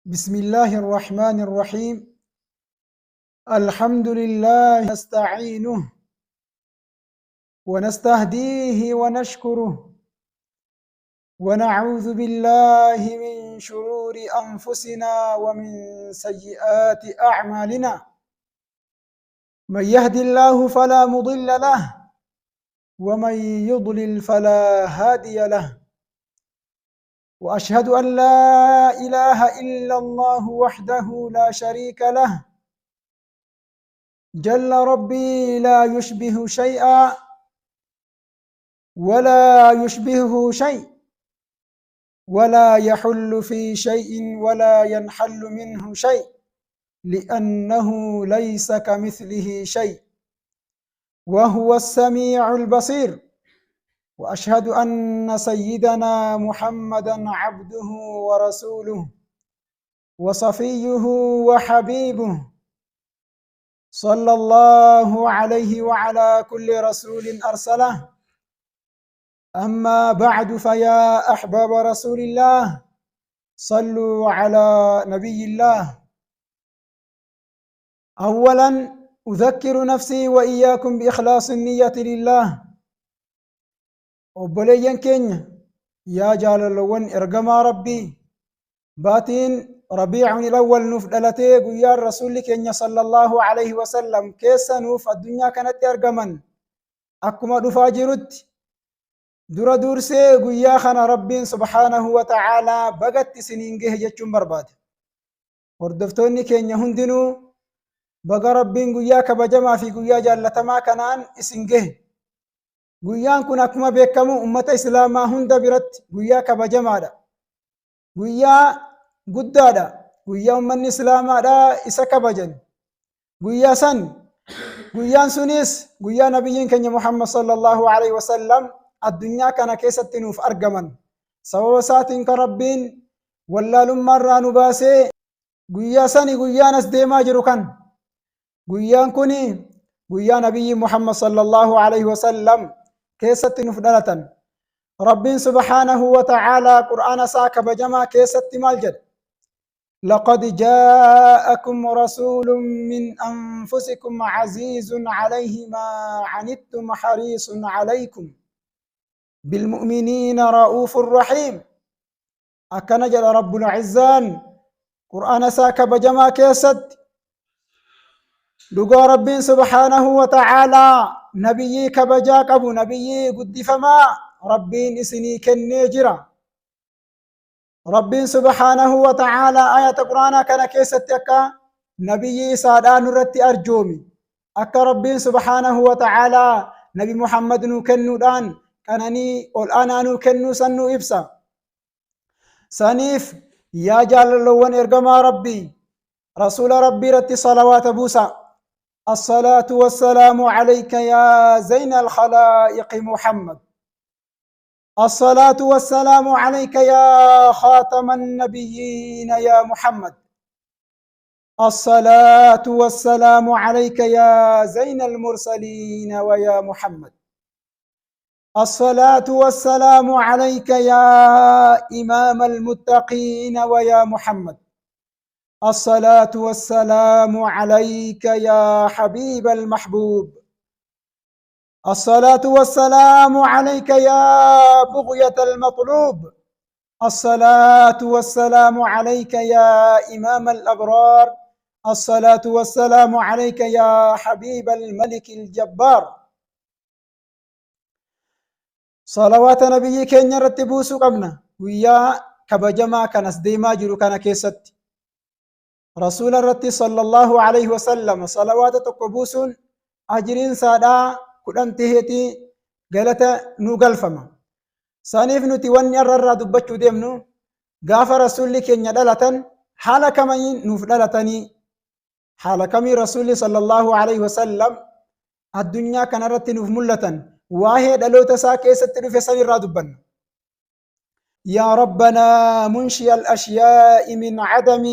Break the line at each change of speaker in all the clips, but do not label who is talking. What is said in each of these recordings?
بسم الله الرحمن الرحيم. الحمد لله نستعينه ونستهديه ونشكره، ونعوذ بالله من شرور أنفسنا ومن سيئات أعمالنا. من يهد الله فلا مضل له ومن يضلل فلا هادي له، وأشهد أن لا إله إلا الله وحده لا شريك له، جل ربي لا يشبه شيئا ولا يشبهه شيء، ولا يحل في شيء ولا ينحل منه شيء، لأنه ليس كمثله شيء وهو السميع البصير. وأشهد أن سيدنا محمدا عبده ورسوله وصفيه وحبيبه، صلى الله عليه وعلى كل رسول أرسله. أما بعد، فيا أحباب رسول الله، صلوا على نبي الله. أولا أذكر نفسي وإياكم بإخلاص النية لله. Obboleeyyan keenya, yaa jaalalawwan ergamaa Rabbii, baatiin Rabiicun Awwal nuuf dhalatee, guyyaan Rasuulli keenya sallallahu alaihi wasallam keessa nuuf addunyaa kanatti argaman akkuma dhufaa jirutti, dura dursee guyyaa kana Rabbiin subhaanahu wa ta'aalaa bagatti isiniin gahe jechuun barbaade. Hordoftoonni keenya hundinuu, baga Rabbiin guyyaa kabajamaa fi guyyaa jaallatamaa kanaan isin gahe. Guyyaan kun akkuma beekamu ummata Islaamaa hunda biratti guyyaa kabajamaadha. Guyyaa guddaadha. Guyyaa ummanni Islaamaadha isa kabajan. Guyyaa san, guyyaan sunis guyyaa nabiyyiin keenya Muhammad sallallahu alaihi wasallam addunyaa kana keessatti nuuf argaman. Sababa isaatiin kan Rabbiin wallaalummaarraa nu baasee, guyyaa sani guyyaan as deemaa jiru kan. Guyyaan kuni guyyaa nabiyyi Muhammad sallallahu alaihi wasallam keessatti nuuf dhalatan. Rabbiin subhaanahu wa ta'aalaa Qur'aana isaa kabajamaa keessatti maal jedha? لقد جاءكم رسول من أنفسكم عزيز عليه ما عنتم حريص عليكم بالمؤمنين رؤوف رحيم. Akkana jedha رب العزة qur'aana isaa kabajamaa keessatti. Dhugaa Rabbiin subhaanahu wa ta'aalaa nabiyyii kabajaa qabu, nabiyyii guddifamaa Rabbiin isinii kennee jira. Rabbiin subhaanahu wa ta'aalaa ayata qur'aanaa kana keessatti akka nabiyyii isaadhaa nurratti arjoomi, akka Rabbiin subhaanahu wa ta'aalaa Nabi Muhammad nuu kennuudhaan qananii ol aanaa nuu kennuu san nuu ibsa. Saniif yaa jaalalloowwan ergamaa Rabbii, rasuula Rabbii irratti salawaata buusa. الصلاة والسلام عليك يا زين الخلائق محمد، الصلاة والسلام عليك يا خاتم النبيين يا محمد، الصلاة والسلام عليك يا زين المرسلين ويا محمد، الصلاة والسلام عليك يا إمام المتقين ويا محمد، الصلاة والسلام عليك يا حبيب المحبوب، الصلاة والسلام عليك يا بغية المطلوب، الصلاة والسلام عليك يا إمام الأبرار، الصلاة والسلام عليك يا حبيب الملك الجبار. صلوات نبي keenya irratti buusuu qabna. Guyyaa kabajamaa kanas deemaa jiru kana keessatti rasuula irratti sallallahu alaihi wasallam salawaata tokko buusuun ajiriin saadhaa 10 taheeti galata nu galfama. Saniif nuti wanni irra irraa dubbachuu deemnu, gaafa rasuulli keenya dhalatan haala kamiin nuuf dhalatanii, haala kamii rasuulli sallallahu alaihi wasallam addunyaa kanarratti nuuf mul'atan, waa'ee dhaloota isaa keessatti dhufe san irraa dubbanna. يا ربنا منشئ الأشياء من عدم،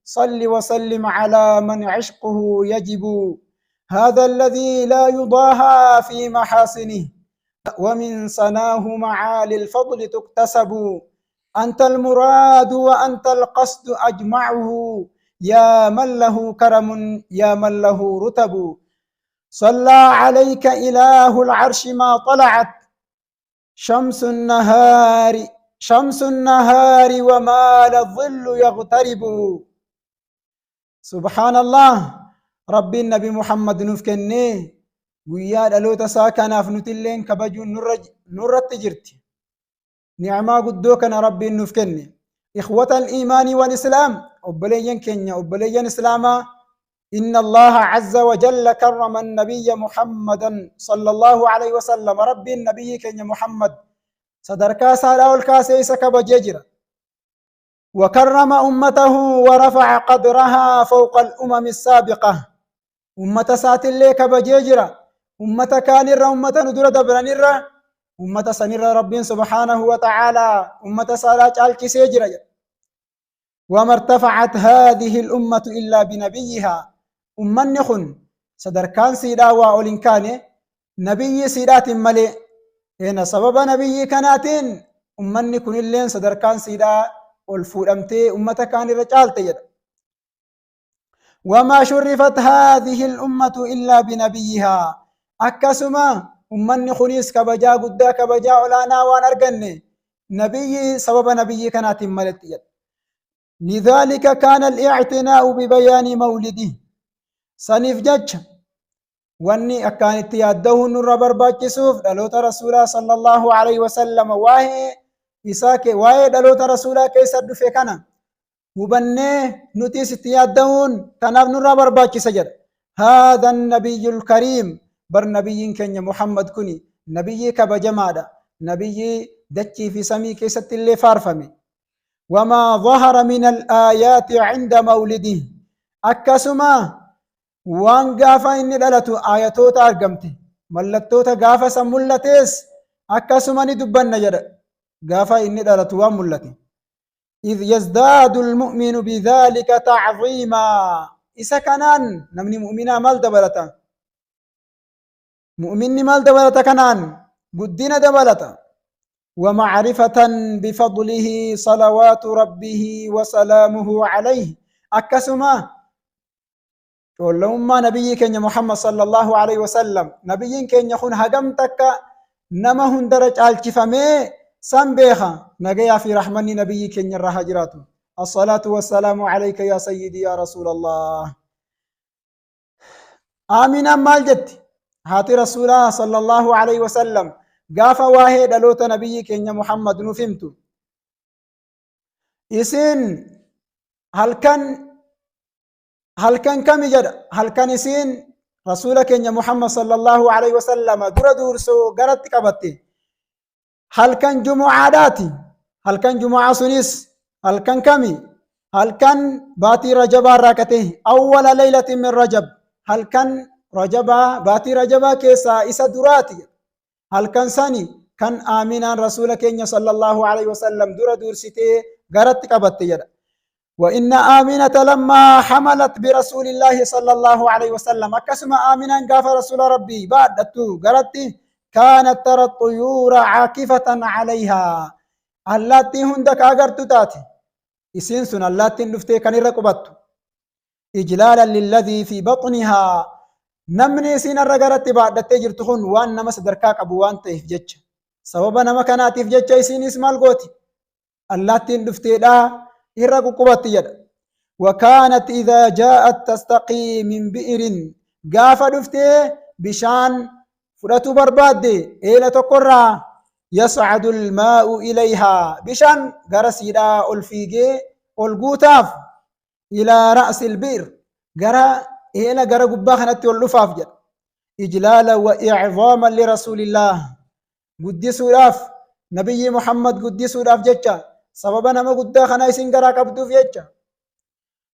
صل وسلم على من عشقه يجب، هذا الذي لا يضاهى في محاسنه ومن سناه معالي الفضل تكتسب. أنت المراد وأنت القصد أجمعه يا من له كرم يا من له رتب. صلى عليك إله العرش ما طلعت شمس النهار شمس النهار وما الظل يغترب. سبحان الله. ربي النبي محمد nuuf kennee guyyaa dhaloota isaa kanaaf nutilleen kabajuun nurratti jirti. Ni'amaa guddoo kana Rabbiin nuuf kenne. إخوة الإيمان والإسلام obboleeyyan keenya obboleeyyan Islaamaa إن الله عز وجل كرم النبي محمدا صلى الله عليه وسلم. ربي النبي keenya Muhammad sadarkaa isaadhaa ol kaasee isa kabajee jira. وكرم أمته ورفع قدرها فوق الأمم السابقة. Ummata isaatillee kabajee jira. Ummata kaanirra, ummata nu dura dabranirra, ummata sanirra Rabbiin سبحانه وتعالى ummata isaadhaa caalchisee jira jedha. وما ارتفعت هذه الأمة إلا بنبيها. Ummanni kun sadarkaan siidhaa waa ol hin kaane nabiyyi siidhaatiin malee. Eena sababa nabiyyi kanaatiin ummanni kunilleen sadarkaan siidhaa ol fuudhamtee ummata kaanirra caalte jedha. وما شرفت هذه الأمة إلا بنبيها. Akkasuma ummanni kunis kabajaa guddaa kabajaa olaanaa waan arganne nabiyyi sababa nabiyyi kanaatiin maletti jedha. لذلك كان الاعتناء ببيان مولده. Saniif jecha wanni akkaan itti yaadda'uun nurra barbaachisuuf dhaloota rasuulaa صلى الله عليه وسلم waa'ee isaa waa'ee dhaloota rasuulaa keessa dhufe kana hubannee nutis itti yaadda'uun kanaaf nurra barbaachisa jedha. هذا النبي الكريم bar nabiyyiin keenya Muhammad kuni nabiyyii kabajamaadha. Nabiyyii dachii fi samii keessatti illee faarfame. وما ظهر من الآيات عند مولده. Akkasuma waan gaafa inni dhalatu ayatoota argamte mallattoota gaafa san mul'ates akkasuma ni dubbanna jedha. Gaafa inni dhalatu waan mul'ate. إذ يزداد المؤمن بذلك تعظيما. Isa kanaan namni mu'minaa maal dabalata? Mu'minni maal dabalata kanaan? Guddina dabalata. ومعرفة بفضله صلوات ربه وسلامه عليه. Akkasuma coollummaa nabiyyi keenya Muhammad صلى الله عليه وسلم nabiyyiin keenya kun hagam takka nama hundara caalchifamee san beeka. Nagayaa fi rahmanni nabiyyi keenya irraa haa jiraatu. الصلاة والسلام عليك يا سيدي يا رسول الله. Aaminaan maal jetti? Haati rasuulaa صلى الله عليه وسلم gaafa waa'ee dhaloota nabiyyi keenya Muhammad nuuf himtu. Isin halkan kami jedha? Halkan isiin rasuula keenya Muhammad صلى الله عليه وسلم dura duursoo garatti qabatte. Halkan jumu'aadhaati. Halkan jumu'aa sunis halkan kami? Halkan baatii Rajabaa irraa kate أول ليلة من رجب. Halkan Rajabaa baatii Rajabaa keessaa isa duraati. Halkan sani kan Aaminaan rasuula keenya صلى الله عليه وسلم dura duursitee garatti qabatte jedha. وإن آمنة لما حملت برسول الله صلى الله عليه وسلم. Akkasuma Aaminaan gaafa rasuula Rabbii baadhattu garatti كانت ترى الطيور عاكفة عليها. Allaattii hunda ka agartu taate. Isiin sun allaattiin dhuftee kan irra qubattu. إجلالا للذي في بطنها. Namni isiin irra garatti baadhattee jirtu kun waan nama sadarkaa qabu waan ta'eef jecha. Sababa nama kanaatiif jecha isiinis maal gooti? Allaattiin dhufteedhaa irra ququbatti jedha. وكانت إذا جاءت تستقي من بئر. Gaafa dhuftee bishaan fudhatu barbaadde eela tokkorraa يصعد الماء إليها. Bishaan gara siidhaa ol fiigee ol guutaaf إلى رأس البئر gara eela gara gubbaa kanatti ol dhufaaf jedha. إجلالا وإعظاما لرسول الله. Guddisuudhaaf nabiyyi Muhammad guddisuudhaaf jecha sababa nama guddaa kana isin garaa qabduuf jecha.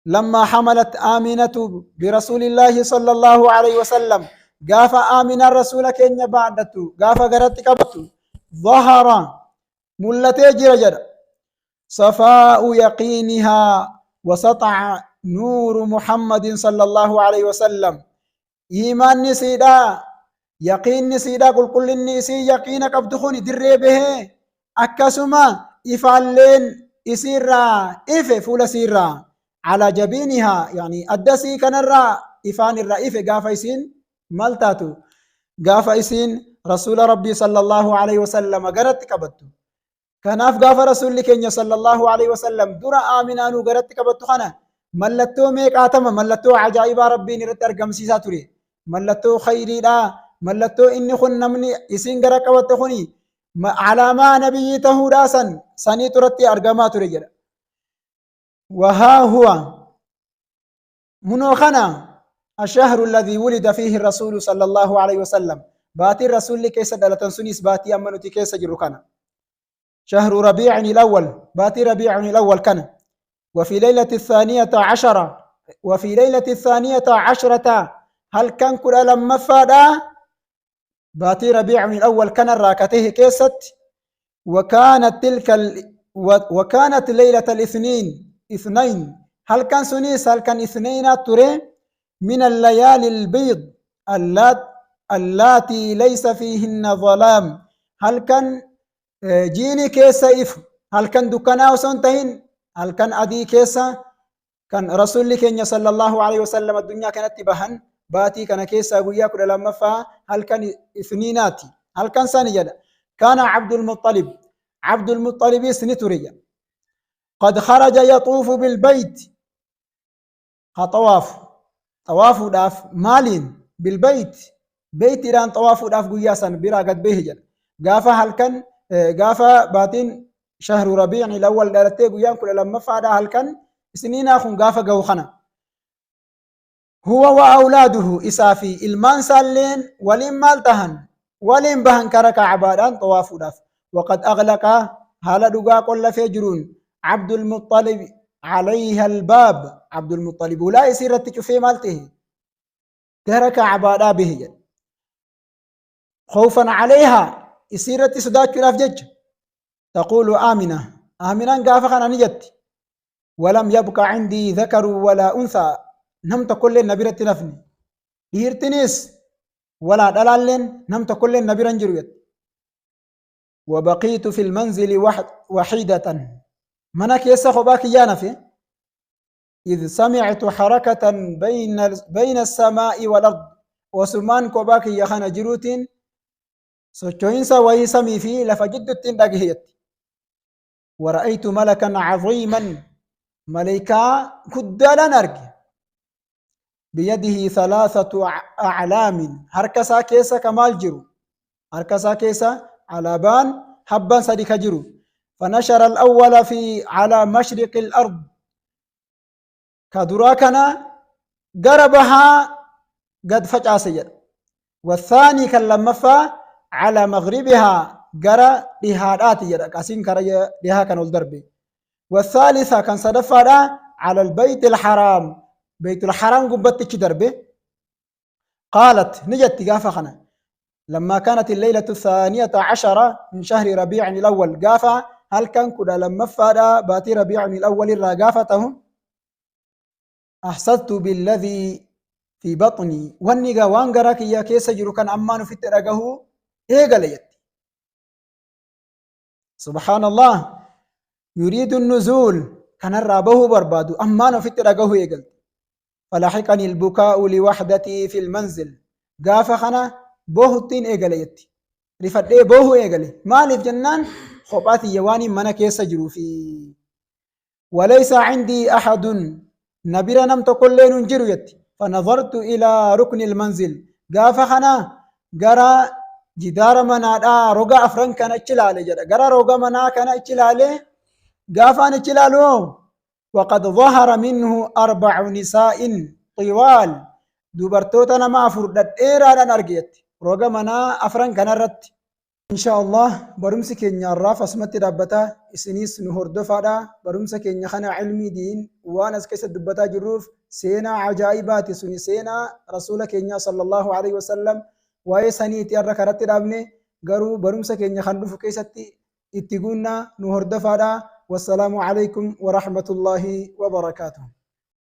لما حملت آمنة برسول الله صلى الله عليه وسلم. Gaafa Aaminaan rasuula keenya baadhattu gaafa garatti qabattu ظهر mul'atee jira jedha. صفاء يقينها وسطع نور محمد صلى الله عليه وسلم. Iimaanni siidhaa yaqiinni siidhaa qulqullinni isii yaqiina qabdu kun dirree bahee akkasuma ifaalleen isiirraa ife fuula isiirraa calaa jabiinihaa yani adda isii kanarraa ifaan irraa ife gaafa isiin maal taatu gaafa isiin rasuula rabbii sallallahu alaihi wasallam garatti qabattu. Kanaaf gaafa rasuulli keenya sallallahu alaihi wasallam dura Aaminaanuu garatti qabattu kana mallattoo meeqaatama mallattoo ajaa'ibaa rabbiin irratti argamsiisaa ture. Mallattoo khayriidhaa mallattoo inni kun namni isiin gara qabatte kuni alaamaa nabiyyii tahuudhaa san saniitu irratti argamaa ture jedha. Wahaa huwa munoo kana الشهر الذي ولد فيه الرسول صلى الله عليه وسلم باتي الرسول كيس دلتن سنيس باتي أما نتي كيس جرو كان شهر ربيع الأول باتي ربيع الأول كان وفي ليلة الثانية عشرة وفي ليلة الثانية عشرة هل كان كل لما فادا باتي ربيع الأول كان راكته كيست وكانت تلك وكانت ليلة الاثنين اثنين هل كان سنيس هل كان اثنين تري من الليالي البيض اللاتي ليس فيهن ظلام هل كان جيني كيسا إف هل كان دكانا وسنتين هل كان أدي كيسا كان رسول كenya صلى الله عليه وسلم الدنيا كانت بهن باتي كان كيسا قويا كل لما فا هل كان اثنيناتي هل كان ساني كان عبد المطلب عبد المطلب سنتريا قد خرج يطوف بالبيت خطواف طواف داف مالين بالبيت بيت إيران طواف داف قياسا برا قد به جل قافا هل كان قافا باتين شهر ربيع الأول دارتي قيان كل لما فعل هل كان سنين أخون قافا قوخنا هو وأولاده إسافي المان سالين ولين مالتهن ولين بهن كرك عبادان طواف داف وقد أغلق هلا دقا قل فجرون عبد المطلب عليها الباب عبد المطلب لا يصير في مالته ترك عبادا به خوفا عليها يصير سدات جج تقول آمنة آمنة قافقا نجت ولم يبقى عندي ذكر ولا أنثى نمت كل نبرة نفني ديرتنيس ولا دلالين نمت كل نبرة جرويت وبقيت في المنزل وحيدة منك يسخ باكي يا نفي إذ سمعت حركة بين السماء والأرض وسمان كوباكي يخانا جروتين سوچوينسا ويسمي في لفجدتين دقهيت ورأيت ملكا عظيما ملكا كدالا نرجي بيده ثلاثة أعلام هركسا كيسا كمال جرو هركسا كيسا على بان حبا صديق جرو فنشر الأول في على مشرق الأرض كدراكنا قربها قد فجأة سيد والثاني كلمفا على مغربها قرى بهادات يد كاسين كرى بها كانوا الدربي والثالثة كان صدفة على البيت الحرام بيت الحرام قبتك دربي قالت نجت قافخنا لما كانت الليلة الثانية عشرة من شهر ربيع الأول قافة هل كان كنا لما فادا باتي ربيع الأول راقافتهم أحسدت بالذي في بطني والنقا وانقراك يا كيس جرو كان أمان في الترقه إيه قليت سبحان الله يريد النزول كان الرابه بربادو أمان في الترقه إيه قلت فلحقني البكاء لوحدتي في المنزل قافخنا بوهتين إيه قليت رفت إيه بوه إيه قلي مالي في جنان خباتي يواني منا كيس جرو في وليس عندي أحد نبيرا نمت كلين جرويت فنظرت إلى ركن المنزل قافخنا قرا جدار منا رقا أفرن كان اتشلالي جدا قرا رقا منا كان اتشلالي قافان اتشلالو وقد ظهر منه 4 نساء طوال دوبرتوتنا ما فردت إيرانا أرقيت رقا منا أفرن كان رت إن شاء الله برمس كينيا الراف أسمت دابتا إسنيس نهور دفادا برمس كينيا خنا علمي دين وانا كيس دبتا جروف سينا عجائبات سني سينا رسول كينيا صلى الله عليه وسلم واي سنيتي الركرت دابني غرو برمس كينيا خندف كيستي اتقونا نهور دفادا والسلام عليكم ورحمة الله وبركاته.